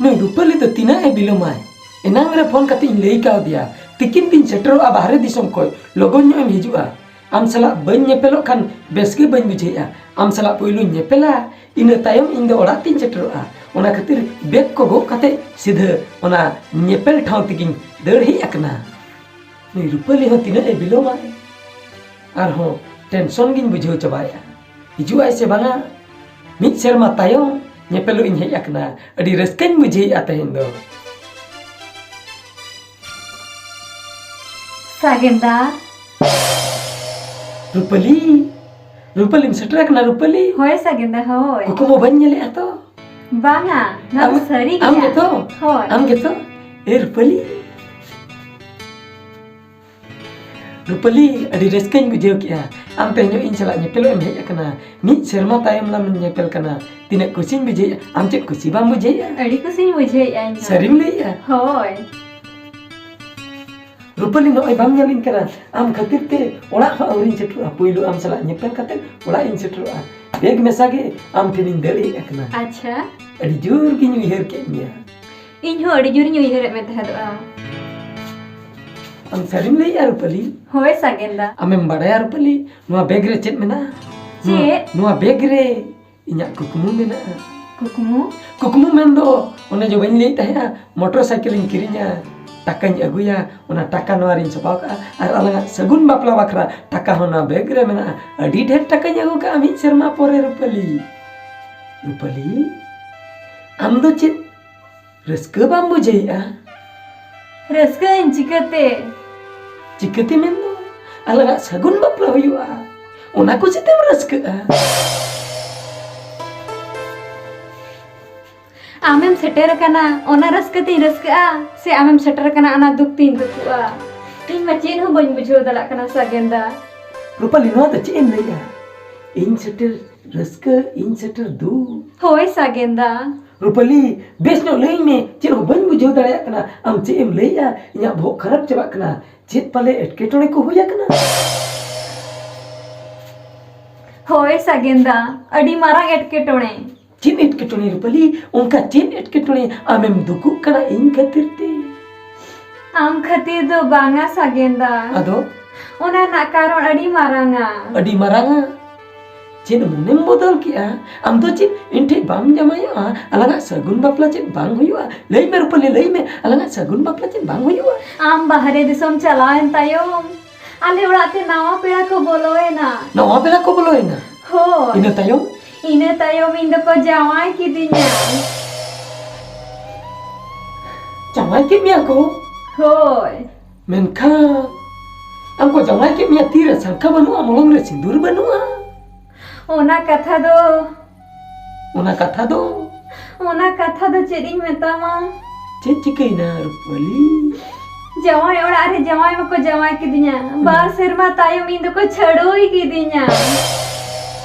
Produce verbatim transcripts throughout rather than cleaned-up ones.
ᱱᱩᱭ ᱨᱩᱯᱟᱹᱞᱤ ᱫᱚ ᱛᱤᱱᱟᱹᱜ ᱮ ᱵᱤᱞᱚᱢᱟᱭ? ᱮᱱᱟᱝ ᱨᱮ ᱯᱷᱳᱱ ᱠᱟᱛᱮ ᱤᱧ ᱞᱟᱹᱭ ᱠᱟᱣᱫᱮᱭᱟ, ᱛᱤᱠᱤᱱ ᱛᱤᱧ ᱥᱮᱴᱮᱨᱚᱜᱼᱟ ᱵᱟᱦᱨᱮ ᱫᱤᱥᱚᱢ ᱠᱷᱚᱱ, ᱞᱚᱜᱚᱱ ᱧᱚᱜ ᱮᱢ ᱦᱤᱡᱩᱜᱼᱟ᱾ ᱟᱢ ᱥᱟᱞᱟᱜ ᱵᱟᱹᱧ ᱧᱮᱯᱮᱞᱚᱜ ᱠᱷᱟᱱ ᱵᱮᱥ ᱜᱮ ᱵᱟᱹᱧ ᱵᱩᱡᱷᱟᱹᱣᱮᱫᱼᱟ᱾ ᱟᱢ ᱥᱟᱞᱟᱜ ᱯᱳᱭᱞᱳᱧ ᱧᱮᱯᱮᱞᱟ, ᱤᱱᱟᱹ ᱛᱟᱭᱚᱢ ᱤᱧ ᱫᱚ ᱚᱲᱟᱜ ᱛᱤᱧ ᱥᱮᱴᱮᱨᱚᱜᱼᱟ᱾ ᱚᱱᱟ ᱠᱷᱟᱹᱛᱤᱨ ᱵᱮᱜᱽ ᱠᱚ ᱜᱚᱜ ᱠᱟᱛᱮ ᱥᱤᱫᱷᱟᱹ ᱚᱱᱟ ᱧᱮᱯᱮᱞ ᱴᱷᱟᱶ ᱛᱮᱜᱤᱧ ᱫᱟᱹᱲ ᱦᱮᱡ ᱟᱠᱟᱱᱟ᱾ ᱱᱩᱭ ᱨᱩᱯᱟᱹᱞᱤ ᱦᱚᱸ ᱛᱤᱱᱟᱹᱜ ᱮ ᱵᱤᱞᱚᱢᱟᱭ, ᱟᱨᱦᱚᱸ ᱴᱮᱱᱥᱚᱱ ᱜᱤᱧ ᱵᱩᱡᱷᱟᱹᱣ ᱪᱟᱵᱟᱭᱮᱫᱼᱟ᱾ ᱦᱤᱡᱩᱜ ᱟᱭ ᱥᱮ ᱵᱟᱝᱟ? ᱢᱤᱫ ᱥᱮᱨᱢᱟ ᱛᱟᱭᱚᱢ ᱧᱮᱯᱮᱞᱚᱜ ᱤᱧ ᱦᱮᱡ ᱟᱠᱟᱱᱟ, ᱟᱹᱰᱤ ᱨᱟᱹᱥᱠᱟᱹᱧ ᱵᱩᱡᱷᱟᱹᱣᱮᱫᱼᱟ ᱛᱮᱦᱮᱧ ᱫᱚ᱾ ᱥᱟᱜᱮᱱ ᱫᱟ᱾ ᱨᱩᱯᱟᱹᱞᱤ, ᱨᱩᱯᱟᱹᱞᱤᱢ ᱥᱮᱴᱮᱨ ᱟᱠᱟᱱᱟ ᱨᱩᱯᱟᱹᱞᱤ? ᱦᱳᱭ ᱥᱟᱜᱮᱱ ᱫᱟ, ᱦᱳᱭ᱾ ᱠᱩᱠᱢᱩ ᱵᱟᱹᱧ ᱧᱮᱞᱮᱫᱼᱟ ᱛᱚ? ᱵᱟᱝᱟ, ᱱᱚᱣᱟ ᱫᱚ ᱟᱢ, ᱥᱟᱹᱨᱤ ᱟᱢ ᱜᱮᱭᱟ᱾ ᱜᱮᱛᱚ? ᱦᱳᱭ᱾ ᱟᱢ ᱜᱮᱛᱚ? ᱮ ᱨᱩᱯᱟᱹᱞᱤ᱾ ᱨᱩᱯᱟᱹᱞᱤ, ᱟᱹᱰᱤ ᱨᱟᱹᱥᱠᱟᱹᱧ ᱵᱩᱡᱷᱟᱹᱣ ᱠᱮᱜᱼᱟ᱾ ᱟᱢ ᱛᱮᱦᱮᱧᱚᱜ ᱤᱧ ᱥᱟᱞᱟᱜ ᱧᱮᱯᱮᱞᱚᱜ ᱮᱢ ᱦᱮᱡ ᱟᱠᱟᱱᱟ᱾ ᱢᱤᱫ ᱥᱮᱨᱢᱟ ᱛᱟᱭᱚᱢ ᱞᱟᱝ ᱧᱮᱯᱮᱞ ᱠᱟᱱᱟ᱾ ᱛᱤᱱᱟᱹᱜ ᱠᱩᱥᱤᱧ ᱵᱩᱡᱷᱟᱹᱣᱮᱫᱼᱟ᱾ ᱟᱢ ᱪᱮᱫ ᱠᱩᱥᱤ ᱵᱟᱢ ᱵᱩᱡᱷᱟᱹᱣᱮᱫᱼᱟ? ᱟᱹᱰᱤ ᱠᱩᱥᱤᱧ ᱵᱩᱡᱷᱟᱹᱣᱮᱫᱼᱟ ᱤᱧ ᱦᱚᱸ᱾ ᱥᱟᱹᱨᱤᱢ ᱞᱟᱹᱭᱮᱫᱼᱟ? ᱦᱳᱭ᱾ ᱨᱩᱯᱟᱹᱞᱤ, ᱱᱚᱜᱼᱚᱭ ᱵᱟᱢ ᱧᱮᱞᱤᱧ ᱠᱟᱱᱟ, ᱟᱢ ᱠᱷᱟᱹᱛᱤᱨ ᱛᱮ ᱚᱲᱟᱜ ᱦᱚᱸ ᱟᱹᱣᱨᱤᱧ ᱥᱮᱴᱮᱨᱚᱜᱼᱟ᱾ ᱯᱳᱭᱞᱳ ᱟᱢ ᱥᱟᱞᱟᱜ ᱧᱮᱯᱮᱞ ᱠᱟᱛᱮ ᱚᱲᱟᱜ ᱤᱧ ᱥᱮᱴᱮᱨᱚᱜᱼᱟ᱾ ᱵᱮᱜᱽ ᱢᱮᱥᱟ ᱜᱮ ᱟᱢ ᱴᱷᱮᱱᱤᱧ ᱫᱟᱹᱲ ᱦᱮᱡ ᱟᱠᱟᱱᱟ᱾ ᱟᱪᱪᱷᱟ᱾ ᱟᱹᱰᱤ ᱡᱳᱨ ᱜᱤᱧ ᱩᱭᱦᱟᱹᱨ ᱠᱮᱫ ᱢᱮᱭᱟ᱾ ᱤᱧ ᱦᱚᱸ ᱟᱹᱰᱤ ᱡᱳᱨᱤᱧ ᱩᱭᱦᱟᱹᱨᱮᱫ ᱢᱮ ᱛᱟᱦᱮᱸᱫᱚᱜᱼᱟ᱾ ᱟᱢ ᱥᱟᱹᱨᱤᱢ ᱞᱟᱹᱭᱮᱜᱼᱟ ᱨᱩᱯᱟᱹᱞᱤ? ᱦᱳᱭ ᱥᱟᱜᱮᱱ ᱫᱟ᱾ ᱟᱢᱮᱢ ᱵᱟᱲᱟᱭᱟ ᱨᱩᱯᱟᱹᱞᱤ, ᱱᱚᱣᱟ ᱵᱮᱜᱽ ᱨᱮ ᱪᱮᱫ ᱢᱮᱱᱟᱜᱼᱟ? ᱪᱮᱫ? ᱱᱚᱣᱟ, ᱱᱚᱣᱟ ᱵᱮᱜᱽ ᱨᱮ ᱤᱧᱟᱜ ᱠᱩᱠᱢᱩ ᱢᱮᱱᱟᱜᱼᱟ᱾ ᱠᱩᱠᱢᱩ? ᱠᱩᱠᱢᱩ ᱢᱮᱱ ᱫᱚ ᱚᱱᱮ ᱡᱮ ᱵᱟᱹᱧ ᱞᱟᱹᱭᱮᱫ ᱛᱟᱦᱮᱸᱜᱼᱟ, ᱢᱚᱴᱚᱨ ᱥᱟᱭᱠᱮᱞ ᱤᱧ ᱠᱤᱨᱤᱧᱟ, ᱴᱟᱠᱟᱧ ᱟᱹᱜᱩᱭᱟ, ᱚᱱᱟ ᱴᱟᱠᱟ ᱱᱚᱣᱟ ᱨᱤᱧ ᱪᱷᱟᱯᱟᱣ ᱠᱟᱜᱼᱟ, ᱟᱨ ᱟᱞᱟᱝᱟᱜ ᱥᱟᱹᱜᱩᱱ ᱵᱟᱯᱞᱟ ᱵᱟᱠᱷᱨᱟ ᱴᱟᱠᱟ ᱦᱚᱸ ᱱᱚᱣᱟ ᱵᱮᱜᱽ ᱨᱮ ᱢᱮᱱᱟᱜᱼᱟ᱾ ᱟᱹᱰᱤ ᱰᱷᱮᱨ ᱴᱟᱠᱟᱧ ᱟᱹᱜᱩ ᱠᱟᱜᱼᱟ ᱢᱤᱫ ᱥᱮᱨᱢᱟ ᱯᱚᱨᱮ ᱨᱩᱯᱟᱹᱞᱤ᱾ ᱨᱩᱯᱟᱹᱞᱤ, ᱟᱢ ᱫᱚ ᱪᱮᱫ ᱨᱟᱹᱥᱠᱟᱹ ᱵᱟᱢ ᱵᱩᱡᱷᱟᱹᱣᱮᱫᱼᱟ? ᱨᱟᱹᱥᱠᱟᱹ ᱟᱹᱧ ᱪᱤᱠᱟᱹᱛᱮ? ᱪᱤᱠᱟᱹᱛᱮ ᱢᱮᱱᱫᱚ? ᱟᱞᱟᱝᱟᱜ ᱥᱟᱹᱜᱩᱱ ᱵᱟᱯᱞᱟ ᱦᱩᱭᱩᱜᱼᱟ, ᱚᱱᱟ ᱠᱩᱥᱤ ᱛᱮᱢ ᱨᱟᱹᱥᱠᱟᱹᱜᱼᱟ᱾ ᱟᱢᱮᱢ ᱥᱮᱴᱮᱨ ᱟᱠᱟᱱᱟ, ᱚᱱᱟ ᱨᱟᱹᱥᱠᱟᱹ ᱛᱤᱧ ᱨᱟᱹᱥᱠᱟᱹᱜᱼᱟ, ᱥᱮ ᱟᱢᱮᱢ ᱥᱮᱴᱮᱨ ᱟᱠᱟᱱᱟ, ᱚᱱᱟ ᱫᱩᱠ ᱛᱤᱧ ᱫᱩᱠᱩᱜᱼᱟ? ᱤᱧ ᱢᱟ ᱪᱮᱫ ᱦᱚᱸ ᱵᱟᱹᱧ ᱵᱩᱡᱷᱟᱹᱣ ᱫᱟᱲᱮᱭᱟᱜ ᱠᱟᱱᱟ ᱥᱟᱜᱮᱱ ᱫᱟ᱾ ᱨᱩᱯᱟᱞᱤ, ᱱᱚᱣᱟ ᱫᱚ ᱪᱮᱫ ᱮᱢ ᱞᱟᱹᱭᱮᱜᱼᱟ? ᱤᱧ ᱥᱮᱴᱮᱨ ᱨᱟᱹᱥᱠᱟᱹ, ᱤᱧ ᱥᱮᱴᱮᱨ ᱫᱩᱠ᱾ ᱦᱳᱭ ᱥᱟᱜᱮᱱ ᱫᱟ᱾ ᱨᱩᱯᱟᱞᱤ, ᱵᱮᱥ ᱧᱚᱜ ᱞᱟᱹᱭᱟᱹᱧ ᱢᱮ, ᱪᱮᱫ ᱦᱚᱸ ᱵᱟᱹᱧ ᱵᱩᱡᱷᱟᱹᱣ ᱫᱟᱲᱮᱭᱟᱜ ᱠᱟᱱᱟ᱾ ᱟᱢ ᱪᱮᱫ ᱮᱢ ᱞᱟᱹᱭᱮᱜᱼᱟ? ᱤᱧᱟᱹᱜ ᱵᱚᱦᱚᱜ ᱠᱷᱟᱨᱟᱯ ᱪᱟᱵᱟᱜ ᱠᱟᱱᱟ᱾ ᱪᱮᱫ ᱯᱟᱞᱮ ᱮᱴᱠᱮᱴᱚᱬᱮ ᱠᱚ ᱦᱩᱭ ᱟᱠᱟᱱᱟ? ᱦᱳᱭ ᱥᱟᱜᱮᱱ ᱫᱟ, ᱟᱹᱰᱤ ᱢᱟᱨᱟᱝ ᱮᱴᱠᱮᱴᱚᱬᱮ᱾ ᱪᱮᱫ ᱮᱴᱠᱮᱴᱚᱬᱮ ᱨᱩᱯᱟᱹᱞᱤ? ᱚᱱᱠᱟ ᱪᱮᱫ ᱮᱴᱠᱮᱴᱚᱬᱮ? ᱟᱢᱮᱢ ᱫᱩᱠᱩᱜ ᱠᱟᱱᱟ ᱤᱧ ᱠᱷᱟᱹᱛᱤᱨ ᱛᱮ? ᱟᱢ ᱠᱷᱟᱹᱛᱤᱨ ᱫᱚ ᱵᱟᱝᱟ ᱥᱟᱜᱮᱱ ᱫᱟ᱾ ᱟᱫᱚ? ᱚᱱᱟ ᱨᱮᱱᱟᱜ ᱠᱟᱨᱚᱱ ᱟᱹᱰᱤ ᱢᱟᱨᱟᱝᱟ᱾ ᱟᱹᱰᱤ ᱢᱟᱨᱟᱝᱟ? ᱪᱮᱫ ᱢᱚᱱᱮᱢ ᱵᱚᱫᱚᱞ ᱠᱮᱜᱼᱟ? ᱟᱢ ᱫᱚ ᱪᱮᱫ ᱤᱧ ᱴᱷᱮᱡ ᱵᱟᱢ ᱡᱟᱶᱟᱭᱚᱜᱼᱟ? ᱟᱞᱟᱝᱟᱜ ᱥᱟᱹᱜᱩᱱ ᱵᱟᱯᱞᱟ ᱪᱮᱫ ᱵᱟᱝ ᱦᱩᱭᱩᱜᱼᱟ? ᱞᱟᱹᱭ ᱢᱮ ᱨᱩᱯᱟᱹᱞᱤ, ᱞᱟᱹᱭ ᱢᱮ, ᱟᱞᱟᱝᱟᱜ ᱥᱟᱹᱜᱩᱱ ᱵᱟᱯᱞᱟ ᱪᱮᱫ ᱵᱟᱝ ᱦᱩᱭᱩᱜᱼᱟ? ᱟᱢ ᱵᱟᱦᱨᱮ ᱫᱤᱥᱚᱢ ᱪᱟᱞᱟᱣᱮᱱ ᱛᱟᱭᱚᱢ ᱟᱞᱮ ᱚᱲᱟᱜ ᱛᱮ ᱱᱟᱣᱟ ᱯᱮᱲᱟ ᱠᱚ ᱵᱚᱞᱚᱭᱮᱱᱟ᱾ ᱱᱟᱣᱟ ᱯᱮᱲᱟ ᱠᱚ ᱵᱚᱞᱚᱭᱮᱱᱟ? ᱦᱳᱭ᱾ ᱤᱱᱟᱹ ᱛᱟᱭᱚᱢ? ᱤᱱᱟᱹ ᱛᱟᱭᱚᱢ ᱤᱧ ᱫᱚᱠᱚ ᱡᱟᱶᱟᱭ ᱠᱤᱫᱤᱧᱟ᱾ ᱡᱟᱶᱟᱭ ᱠᱮᱫ ᱢᱮᱭᱟ ᱠᱚ? ᱦᱳᱭ᱾ ᱢᱮᱱᱠᱷᱟᱱ ᱟᱢ ᱠᱚ ᱡᱟᱶᱟᱭ ᱠᱮᱫ ᱢᱮᱭᱟ, ᱛᱤᱨᱮ ᱥᱟᱝᱠᱷᱟ ᱵᱟᱹᱱᱩᱜᱼᱟ, ᱢᱚᱞᱚᱝ ᱨᱮ ᱥᱤᱸᱫᱩᱨ ᱵᱟᱹᱱᱩᱜᱼᱟ᱾ ᱚᱱᱟ ᱠᱟᱛᱷᱟ ᱫᱚ ᱚᱱᱟ ᱠᱟᱛᱷᱟ ᱫᱚ? ᱚᱱᱟ ᱠᱟᱛᱷᱟ ᱫᱚ ᱪᱮᱫ ᱤᱧ ᱢᱮᱛᱟᱢᱟ? ᱪᱮᱫ ᱪᱤᱠᱟᱹᱭᱮᱱᱟ ᱨᱩᱯᱟᱹᱞᱤ? ᱡᱟᱶᱟᱭ ᱚᱲᱟᱜ ᱨᱮ ᱡᱟᱶᱟᱭ ᱢᱟᱠᱚ ᱡᱟᱶᱟᱭ ᱠᱤᱫᱤᱧᱟ, ᱵᱟᱨ ᱥᱮᱨᱢᱟ ᱛᱟᱭᱚᱢ ᱤᱧ ᱫᱚᱠᱚ ᱪᱷᱟᱹᱰᱩᱭ ᱠᱤᱫᱤᱧᱟ᱾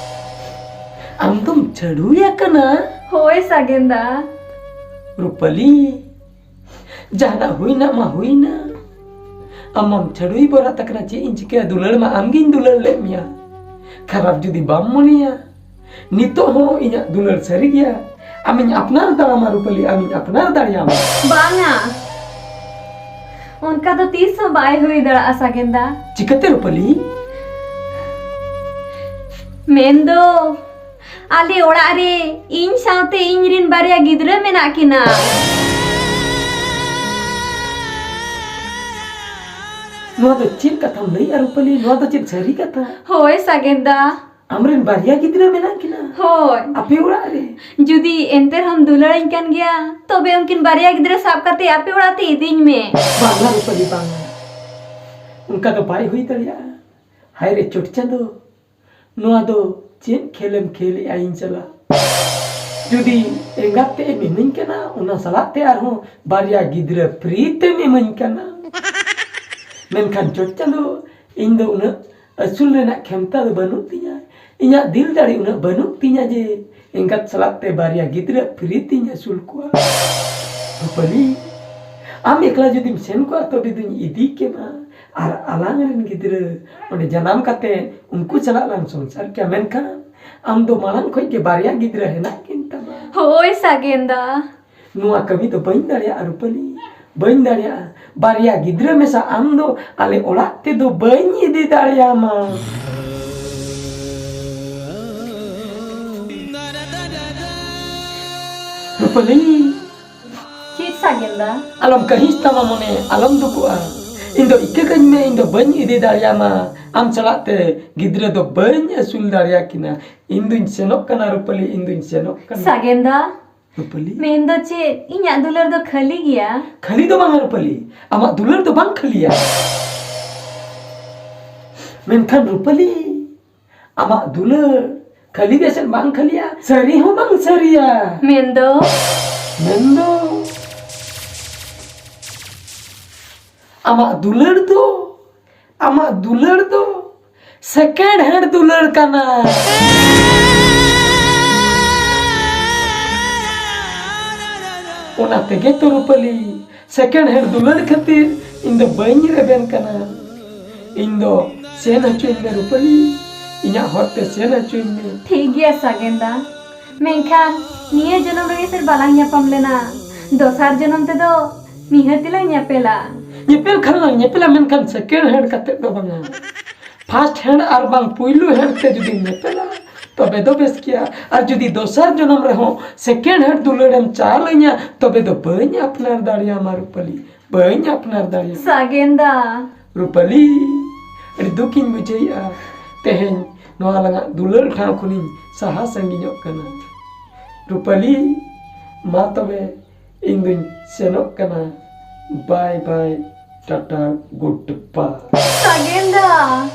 ᱟᱢ ᱫᱚᱢ ᱪᱷᱟᱹᱰᱩᱭ ᱟᱠᱟᱱᱟ? ᱦᱳᱭ ᱥᱟᱜᱮᱱ ᱫᱟ᱾ ᱨᱩᱯᱟᱹᱞᱤ, ᱡᱟᱦᱟᱱᱟᱜ ᱦᱩᱭᱱᱟ ᱢᱟ ᱦᱩᱭᱱᱟ, ᱟᱢ ᱢᱟᱢ ᱪᱷᱟᱹᱰᱩᱭ ᱵᱚᱨᱟᱛ ᱟᱠᱟᱱᱟ, ᱪᱮᱫ ᱤᱧ ᱪᱤᱠᱟᱹᱭᱟ? ᱫᱩᱞᱟᱹᱲ ᱢᱟ ᱟᱢᱜᱤᱧ ᱫᱩᱞᱟᱹᱲ ᱞᱮᱫ ᱢᱮᱭᱟ᱾ ᱠᱷᱟᱨᱟᱯ ᱡᱩᱫᱤ ᱵᱟᱢ ᱢᱚᱱᱮᱭᱟ, ᱱᱤᱛᱚᱜ ᱦᱚᱸ ᱤᱧᱟᱹᱜ ᱫᱩᱞᱟᱹᱲ ᱥᱟᱹᱨᱤ ᱜᱮᱭᱟ᱾ ᱟᱢᱤᱧ ᱟᱯᱱᱟᱨ ᱫᱟᱲᱮᱭᱟᱢᱟ ᱨᱩᱯᱟᱹᱞᱤ, ᱟᱢᱤᱧ ᱟᱯᱱᱟᱨ ᱫᱟᱲᱮᱭᱟᱢᱟ᱾ ᱵᱟᱝᱟ, ᱚᱱᱠᱟ ᱫᱚ ᱛᱤᱥ ᱦᱚᱸ ᱵᱟᱭ ᱦᱩᱭ ᱫᱟᱲᱮᱭᱟᱜᱼᱟ ᱥᱟᱜᱮᱱ ᱫᱟ᱾ ᱪᱤᱠᱟᱹᱛᱮ ᱨᱩᱯᱟᱹᱞᱤ? ᱢᱮᱱᱫᱚ ᱟᱞᱮ ᱚᱲᱟᱜ ᱨᱮ ᱤᱧ ᱥᱟᱶᱛᱮ ᱤᱧ ᱨᱮᱱ ᱵᱟᱨᱭᱟ ᱜᱤᱫᱽᱨᱟᱹ ᱢᱮᱱᱟᱜ ᱠᱤᱱᱟ᱾ ᱱᱚᱣᱟ ᱫᱚ ᱪᱮᱫ ᱠᱟᱛᱷᱟᱢ ᱞᱟᱹᱭᱮᱜᱼᱟ ᱨᱩᱯᱟᱹᱞᱤ? ᱱᱚᱣᱟ ᱫᱚ ᱪᱮᱫ ᱥᱟᱹᱨᱤ ᱠᱟᱛᱷᱟ? ᱦᱳᱭ ᱥᱟᱜᱮᱱ ᱫᱟ᱾ ᱟᱢᱨᱮᱱ ᱵᱟᱨᱭᱟ ᱜᱤᱫᱽᱨᱟᱹ ᱢᱮᱱᱟᱜ ᱠᱤᱱᱟ? ᱦᱳᱭ᱾ ᱟᱯᱮ ᱚᱲᱟᱜ ᱨᱮ? ᱡᱩᱫᱤ ᱮᱱᱛᱮ ᱨᱮᱦᱚᱸᱢ ᱫᱩᱞᱟᱹᱲᱟᱹᱧ ᱠᱟᱱ ᱜᱮᱭᱟ, ᱛᱚᱵᱮ ᱩᱱᱠᱤᱱ ᱵᱟᱨᱭᱟ ᱜᱤᱫᱽᱨᱟᱹ ᱥᱟᱵ ᱠᱟᱛᱮ ᱟᱯᱮ ᱚᱲᱟᱜ ᱛᱮ ᱤᱫᱤᱧ ᱢᱮ᱾ ᱵᱟᱝᱟ ᱨᱩᱯᱟᱹᱞᱤ, ᱵᱟᱝᱟ᱾ ᱚᱱᱠᱟ ᱫᱚ ᱵᱟᱭ ᱦᱩᱭ ᱫᱟᱲᱮᱭᱟᱜᱼᱟ᱾ ᱦᱟᱭ ᱨᱮ ᱪᱚᱴ ᱪᱟᱸᱫᱚ, ᱱᱚᱣᱟ ᱫᱚ ᱪᱮᱫ ᱠᱷᱮᱞᱮᱢ ᱠᱷᱮᱞᱮᱜᱼᱟ ᱤᱧ ᱥᱟᱞᱟᱜ? ᱡᱩᱫᱤ ᱮᱸᱜᱟᱛ ᱛᱮᱫ ᱮᱢ ᱤᱢᱟᱹᱧ ᱠᱟᱱᱟ, ᱚᱱᱟ ᱥᱟᱞᱟᱜ ᱛᱮ ᱟᱨᱦᱚᱸ ᱵᱟᱨᱭᱟ ᱜᱤᱫᱽᱨᱟᱹ free ᱛᱮᱢ ᱤᱢᱟᱹᱧ ᱠᱟᱱᱟ᱾ ᱢᱮᱱᱠᱷᱟᱱ ᱪᱚᱴ ᱪᱟᱸᱫᱚ, ᱤᱧ ᱫᱚ ᱩᱱᱟᱹᱜ ᱟᱹᱥᱩᱞ ᱨᱮᱱᱟᱜ ᱠᱷᱮᱢᱛᱟ ᱫᱚ ᱵᱟᱹᱱᱩᱜ ᱛᱤᱧᱟ᱾ ᱤᱧᱟᱹᱜ ᱫᱤᱞ ᱫᱟᱲᱮ ᱩᱱᱟᱹᱜ ᱵᱟᱹᱱᱩᱜ ᱛᱤᱧᱟ ᱡᱮ ᱮᱸᱜᱟᱛ ᱥᱟᱞᱟᱜ ᱛᱮ ᱵᱟᱨᱭᱟ ᱜᱤᱫᱽᱨᱟᱹ free ᱛᱤᱧ ᱟᱹᱥᱩᱞ ᱠᱚᱣᱟ᱾ ᱨᱩᱯᱟᱹᱞᱤ, ᱟᱢ ᱮᱠᱞᱟ ᱡᱩᱫᱤᱢ ᱥᱮᱱ ᱠᱚᱜᱼᱟ, ᱛᱚᱵᱮ ᱫᱩᱧ ᱤᱫᱤ ᱠᱮᱢᱟ᱾ ᱟᱨ ᱟᱞᱟᱝ ᱨᱮᱱ ᱜᱤᱫᱽᱨᱟᱹ ᱚᱸᱰᱮ ᱡᱟᱱᱟᱢ ᱠᱟᱛᱮ ᱩᱱᱠᱩ ᱥᱟᱞᱟᱜ ᱞᱟᱝ ᱥᱚᱝᱥᱟᱨ ᱠᱮᱭᱟ᱾ ᱢᱮᱱᱠᱷᱟᱱ ᱟᱢ ᱫᱚ ᱢᱟᱲᱟᱝ ᱠᱷᱚᱡ ᱜᱮ ᱵᱟᱨᱭᱟ ᱜᱤᱫᱽᱨᱟᱹ ᱦᱮᱱᱟᱜ ᱠᱤᱱ ᱛᱟᱢᱟ᱾ ᱦᱳᱭ ᱥᱟᱜᱮᱱ ᱫᱟ᱾ ᱱᱚᱣᱟ ᱠᱟᱹᱢᱤ ᱫᱚ ᱵᱟᱹᱧ ᱫᱟᱲᱮᱭᱟᱜᱼᱟ ᱨᱩᱯᱟᱹᱞᱤ, ᱵᱟᱹᱧ ᱫᱟᱲᱮᱭᱟᱜᱼᱟ᱾ ᱵᱟᱨᱭᱟ ᱜᱤᱫᱽᱨᱟᱹ ᱢᱮᱥᱟ ᱟᱢ ᱫᱚ ᱟᱞᱮ ᱚᱲᱟᱜ ᱛᱮᱫᱚ ᱵᱟᱹᱧ ᱤᱫᱤ ᱫᱟᱲᱮᱭᱟᱢᱟ᱾ ᱨᱩᱯᱟᱹᱞᱤ᱾ ᱪᱮᱫ ᱥᱟᱜᱮᱱ ᱫᱟ? ᱟᱞᱚᱢ ᱠᱟᱹᱦᱤᱥ ᱛᱟᱢᱟ ᱢᱚᱱᱮ, ᱟᱞᱚᱢ ᱫᱩᱠᱩᱜᱼᱟ᱾ ᱤᱧ ᱫᱚ ᱤᱠᱟᱹ ᱠᱟᱹᱧ ᱢᱮ, ᱤᱧ ᱫᱚ ᱵᱟᱹᱧ ᱤᱫᱤ ᱫᱟᱲᱮᱭᱟᱢᱟ᱾ ᱟᱢ ᱥᱟᱞᱟᱜ ᱛᱮ ᱜᱤᱫᱽᱨᱟᱹ ᱫᱚ ᱵᱟᱹᱧ ᱟᱹᱥᱩᱞ ᱫᱟᱲᱮᱭᱟᱠᱤᱱᱟ᱾ ᱤᱧ ᱫᱩᱧ ᱥᱮᱱᱚᱜ ᱠᱟᱱᱟ ᱨᱩᱯᱟᱹᱞᱤ, ᱤᱧ ᱫᱩᱧ ᱥᱮᱱᱚᱜ ᱠᱟᱱᱟ᱾ ᱥᱟᱜᱮᱱ ᱫᱟ, ᱨᱩᱯᱟᱹᱞᱤ? ᱢᱮᱱ ᱫᱚ ᱪᱮᱫ, ᱤᱧᱟᱜ ᱫᱩᱞᱟᱹᱲ ᱫᱚ ᱠᱷᱟᱹᱞᱤ ᱜᱮᱭᱟ? ᱠᱷᱟᱹᱞᱤ ᱫᱚ ᱵᱟᱝᱟ ᱨᱩᱯᱟᱹᱞᱤ, ᱟᱢᱟᱜ ᱫᱩᱞᱟᱹᱲ ᱫᱚ ᱵᱟᱝ ᱠᱷᱟᱹᱞᱤᱭᱟ᱾ ᱢᱮᱱᱠᱷᱟᱱ ᱨᱩᱯᱟᱹᱞᱤ, ᱟᱢᱟᱜ ᱫᱩᱞᱟᱹᱲ ᱠᱷᱟᱹᱞᱤ ᱜᱮ ᱥᱮ ᱵᱟᱝ ᱠᱷᱟᱹᱞᱤᱭᱟ, ᱥᱟᱹᱨᱤ ᱦᱚᱸ ᱵᱟᱝ ᱥᱟᱹᱨᱤᱭᱟ᱾ ᱢᱮᱱ ᱫᱚ? ᱢᱮᱱ ᱫᱚ, ᱟᱢᱟᱜ ᱫᱩᱞᱟᱹᱲ ᱫᱚ, ᱟᱢᱟᱜ ᱫᱩᱞᱟᱹᱲ ᱫᱚ second hand ᱫᱩᱞᱟᱹᱲ ᱠᱟᱱᱟ᱾ ᱚᱱᱟ ᱛᱮᱜᱮ ᱛᱚ ᱨᱩᱯᱟᱹᱞᱤ, second hand ᱫᱩᱞᱟᱹᱲ ᱠᱷᱟᱹᱛᱤᱨ ᱤᱧ ᱫᱚ ᱵᱟᱹᱧ ᱨᱮᱵᱮᱱ ᱠᱟᱱᱟ᱾ ᱤᱧ ᱫᱚ ᱥᱮᱱ ᱦᱚᱪᱚᱧ ᱢᱮ ᱨᱩᱯᱟᱹᱞᱤ, ᱤᱧᱟᱜ ᱦᱚᱨ ᱛᱮ ᱥᱮᱱ ᱦᱚᱪᱚᱧ ᱢᱮ᱾ ᱴᱷᱤᱠ ᱜᱮᱭᱟ ᱥᱟᱜᱮᱱ ᱫᱟ, ᱢᱮᱱᱠᱷᱟᱱ ᱱᱤᱭᱟᱹ ᱡᱚᱱᱚᱢ ᱨᱮᱜᱮ ᱥᱮ ᱵᱟᱞᱟᱝ ᱧᱟᱯᱟᱢ ᱞᱮᱱᱟ, ᱫᱚᱥᱟᱨ ᱡᱚᱱᱚᱢ ᱛᱮᱫᱚ ᱱᱤᱦᱟᱹᱛ ᱞᱟᱝ ᱧᱮᱯᱮᱞᱟ᱾ ᱧᱮᱯᱮᱞ ᱠᱷᱟᱱ ᱞᱟᱝ ᱧᱮᱯᱮᱞᱟ, ᱢᱮᱱᱠᱷᱟᱱ second hand ᱠᱟᱛᱮ ᱫᱚ ᱵᱟᱝᱟ᱾ First hand ᱟᱨ ᱵᱟᱝ ᱯᱩᱭᱞᱩ hand ᱛᱮ ᱡᱩᱫᱤᱢ ᱧᱮᱯᱮᱞᱟ, ᱛᱚᱵᱮ ᱫᱚ ᱵᱮᱥ ᱜᱮᱭᱟ᱾ ᱟᱨ ᱡᱩᱫᱤ ᱫᱚᱥᱟᱨ ᱡᱚᱱᱚᱢ ᱨᱮᱦᱚᱸ second hand ᱫᱩᱞᱟᱹᱲᱮᱢ ᱪᱟᱞ ᱟᱹᱧᱟ, ᱛᱚᱵᱮ ᱫᱚ ᱵᱟᱹᱧ ᱟᱯᱱᱟᱨ ᱫᱟᱲᱮᱭᱟᱢᱟ ᱨᱩᱯᱟᱹᱞᱤ, ᱵᱟᱹᱧ ᱟᱯᱱᱟᱨ ᱫᱟᱲᱮᱭᱟᱢᱟ᱾ ᱥᱟᱜᱮᱱ ᱫᱟ᱾ ᱨᱩᱯᱟᱹᱞᱤ, ᱟᱹᱰᱤ ᱫᱩᱠᱤᱧ ᱵᱩᱡᱷᱟᱹᱣᱮᱫᱼᱟ᱾ ᱛᱮᱦᱮᱧ ᱱᱚᱣᱟ ᱟᱞᱟᱝᱟᱜ ᱫᱩᱞᱟᱹᱲ ᱴᱷᱟᱶ ᱠᱷᱚᱱᱤᱧ ᱥᱟᱦᱟ ᱥᱟᱺᱜᱤᱧᱚᱜ ᱠᱟᱱᱟ᱾ ᱨᱩᱯᱟᱹᱞᱤ, ᱢᱟ ᱛᱚᱵᱮ ᱤᱧ ᱫᱩᱧ ᱥᱮᱱᱚᱜ ᱠᱟᱱᱟ᱾ Bye bye, Tata, good bye᱾ ᱥᱟᱜᱮᱱ ᱫᱟ᱾